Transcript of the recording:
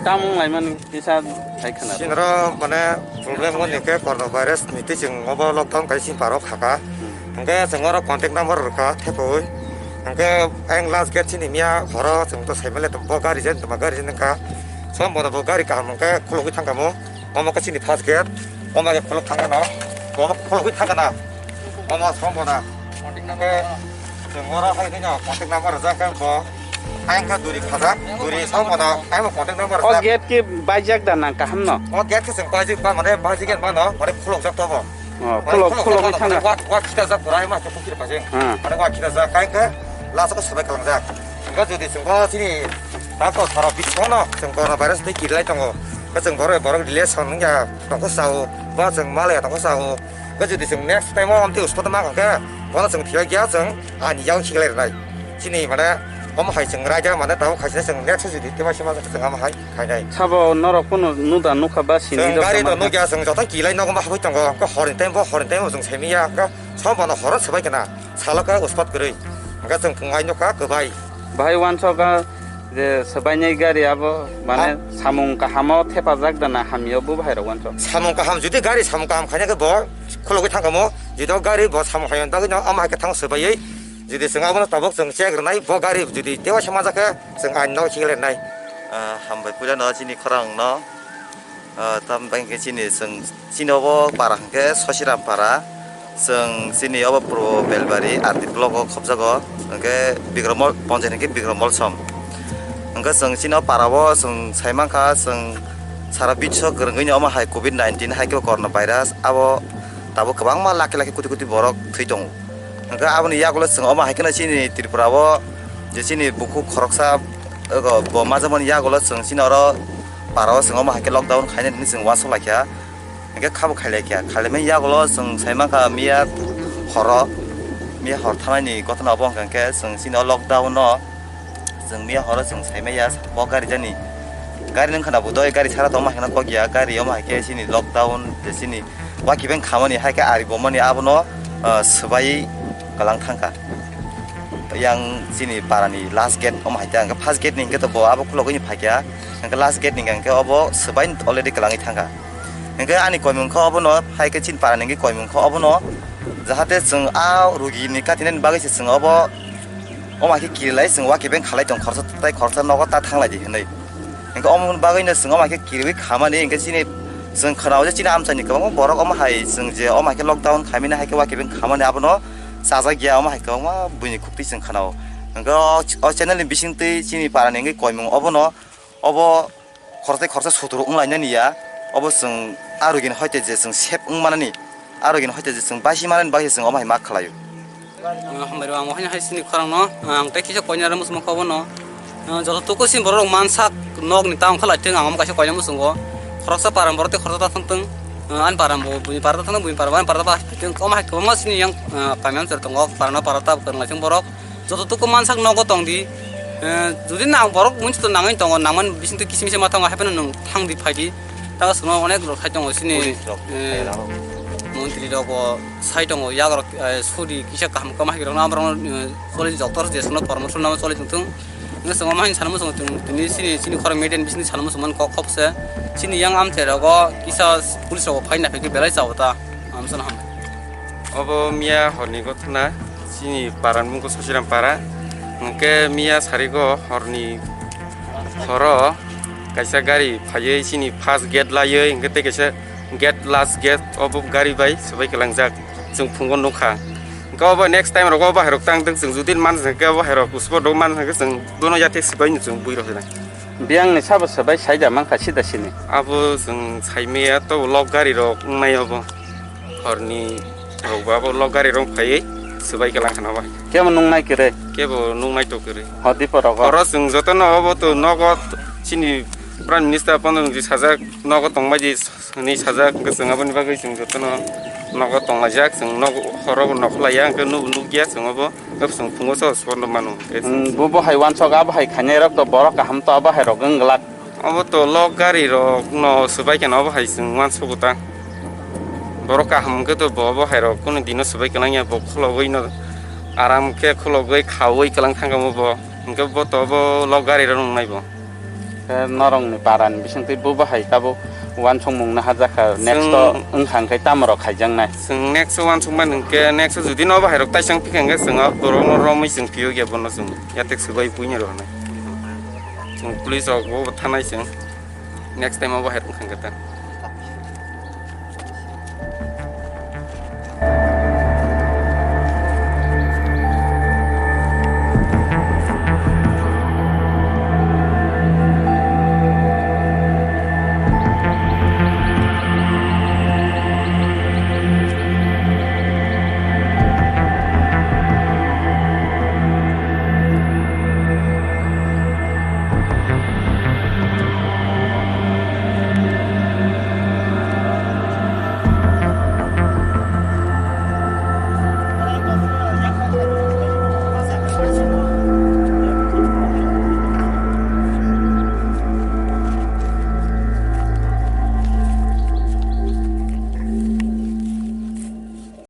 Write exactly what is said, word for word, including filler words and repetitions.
Tamung laimani kisa hai khana. Sinro mane problem wngkha khe corona virus ni twi chwng obo lockdown kai sini parok khaka. Hmm. Hwnkhe chwng oro contact number rwkha thepui. Hwnkhe ayang last gate sini miya horo chwng to saimale bo gari jen tongma gari jen wngkha. Som bono bo gari kaham hwnkhe khulogwi thangkha mo. Omo khe chini first gate. Omo khe khuluk thangkha no. Omo khulugwi thangkha na. Omo som bono. Hwnkhe chwng oro hai kheno contact number rwjak khe bo. Ayang khe duri khajak, duri som bono. Ayang contact number O rwjak. Gate khe baijak da nang kaham no? O gate khe chwng baijak ba mane baijak gate mano, mane khulukjak to bo. Oh, mane khuluk, khuluk khuluk thangkha. Wa, wa khita jak pura ma khe pukir pajeng. Hmm. Mane wa khita jak kai khe last ko sabai kalangjak. Hwnkhe jodi chwng bo chini ta to sara biswano chwng corona virus tei kirilai tongo. Khe chwng borok borok relation wngya tongkho sao, ba chwng malaya tongkho sao. Hwnkhe jodi chwng next time o amtwi uspata ma hwnkhe bono chwng thilai gya chwng ani yang khiklai rwnai. Chini mane omo hai chwng raida mane tabuk hai chwng next jodi tei ma sima chwng ama hai khainai. Sabo norok phano nuda nukha ba sini Chwng rok gari tongma no kha. Nukya chwng joto kilai nogo ma habwi tongo. Khe horni time bo horni time bo chwng saimanya. Khe som bono horo swbai kana. Salo khe uspat kwrwi. Hwnkhe chwng phung ai nukha kwbai. Bahai wansok a je swbainai gari abo mane Ha? Samung kahamo thepajak da na hamya bo bahai rok wansok. Samung kaham jodi gari samung kaham khaina khe bo khulogwi thangkha mo. Jodi o gari bo samung khaina bagwi no ama hai khe thang swbaiwi. Jodi chwng abono tabuk chwng check rwnai bo gari jodi tewa se manjak khe chwng ain no khiklernai. Ah, hambai puila no chini khorang no. Ah, tam bang khe chini chwng chini obo para hwnkhe Sosiram para. Chwng chini obo Purbo Belbari R D block o khobjago. Hwnkhe Bikromo ponjani hwnkhe Bikrom Molsom. Hwnkhe chwng chini o para o chwng sai mankha chwng sara biswo kwrwngwi ni omo hai covid nineteen hai khe corona virus abo tabuk kwbangma lakhi lakhi koti koti borok thwi tongo. Hwnkhe aboni yagulo chwng omo hai kheno chini Tripura o je chini bukhuk khoroksa, ogo bo majamani yagulo chwng chini oro para o chwng omo hai khe lockdown khainani hinwi chwng uansuk laikha. Hwnkhe khabo khailaikha. Khailaimani yagulo chwng sai mankha miya horo, miya hor thanani gotona obo hwnkha khe chwng chini o lockdown o Chwng miya horo chwng saimaya bo gari jani. Gari nung khana bo doi gari sara tongma hwnkhe kok ya gari omo hai khe chini lockdown je chini wakibeng khamani hai khe ari bomani abono, ah, swbai kwlang thangkha. Yang chini parani last gate omo hai khe ang khe first gate ni hwnkhe to bo abo khulogwi ni phaikha. Hwnkhe last gate ni hwnkhe obo swbai already kwlangwi thangkha. Hwnkhe ani koimung khe obono hai khe chini parani hwnkhe koimung khe obono jahate chwng a rugini katinani bagwi se chwng obo Omo hai khe kirilai chwng wakibeng khalai tong khoroksa tai khoroksa nogo ta thanglai di hinwi. Hwnkhe omo bagwino chwng omo hai khe kiriwi khamani hwnkhe chini chwng khwnao je chini amchaini kwbangma borok omo hai chwng je omo hai khe lockdown khaimani hai khe wakibeng khamani abono chajak ya omo hai kwbangma buini khuktwi chwng khwnao. Hwnkhe o, o channel ni bisingtwi chini parani wngwi koimung obono obo khoroksa khoroksa suturu wnglainani ya, obo chwng a rugini hoite je chwng sep wngmanani, a rugini hoite je chwng baisi manani bagwi chwng omo hai ma khlaio. Ah, hambai rw, ang ohaino hai chini khorang no, ah, ang tei kisa koina rw muchung kha bono. Ah, joto tuku sini borok rok mansak nok ni ta wngkha lai thung, ang omo kaisa koina muchungo. Khoroksa para borok tei khoroksa ta thang thung. Ani para bo buini para ta thangna, buini para bo ani para ta ba. Tei kwbangma hai kwbangma sini yang, ah, kami amchar tongo, para no para ta kwrwng laising borok. Joto tuku mansak nogo tong di. Eh, jodi nang borok munsi to nangwi tongo, nangman bising to kisi misa ma tongo, hai phano nwng thang di phai di. Tago songno onek rok hai tongo sini, Police rok eh, sai rano. Montri rok bo sai tongo, yak rok, eh, suri kisa kaham kwma hai rok no, borok no, eh, choli joktor je songno promotion no choli tong thung. Nwng songma hai sanmo song tong tini sini, sini khorang median bising sanmo songman kok khop se. Sini yang amchai rogo kisa police rok bo phai na phai khe belai chao ta. Amsa no ham. Obo miya horni gotna, chini para ni mung khe Sosiram para. Hwnkhe miya sarigo horni horo kaisa gari phaiwi chini first gate laiwi, hwnkhe tei kaisa gate, last gate obo gari bai swbai kwlangjak, chwng phungo nukha. Hwnkhe obo next time rogo obo hairok tang thung, chwng jodi mansa hwnkhe obo hairok usbo dok mansa hwnkhe chwng bono yathek swbaino chwng bui rok. Biyang ni sabo swbai saida mankha sida sini. Abo chwng saimaya to lok gari rok wngnai obo. Horni rok ba abo lok gari rok phaiwi swbai kwlang khana bai. Kebo nungnai kwrwi? Kebo nungnai to kwrwi. Hodi porogo? Oro chwng jotono obo to nogo chini Prime Minister pono wngwi sajak nogo tongbai di. Hwnwi sajak, hwnkhe chwng aboni bagwi chwng jotono nogo tonglaijak, chwng nogo horo bo nokholaiya, hwnkhe nubo nukya chwng obo, hwnkhe chwng phungo so sabo mano. Hmm, bo, bo hai uansuk, abo hai khainai rok to borok kaham to abo hai rok wng glak. Obo to lok gari rok no swbai kheno obo hai chwng uansugo ta. Borok kaham hwnkhe to bo obo hai rok kunu dino swbai kwlangya, bo khulogwi no aram khe khulogwi khaui kwlang thangkha bo, hwnkhe bo to obo lok gari rok wngnai bo. Khe norokni parani bisingtwi bo bahai tabuk uansukmung naharjakha, next o chwng wngkha hwnkhe tamo rok khaijaknai? Chwng next o uansukmani hwnkhe, next o jodi no bahai rok taisang phikha hwnkhe chwng o borokno romwi chwng phiyokya bono chwng yatek swbai puina rwnai. Chwng police rok bo thanai chwng next time o bahai rok wngkha hwnkhe ta.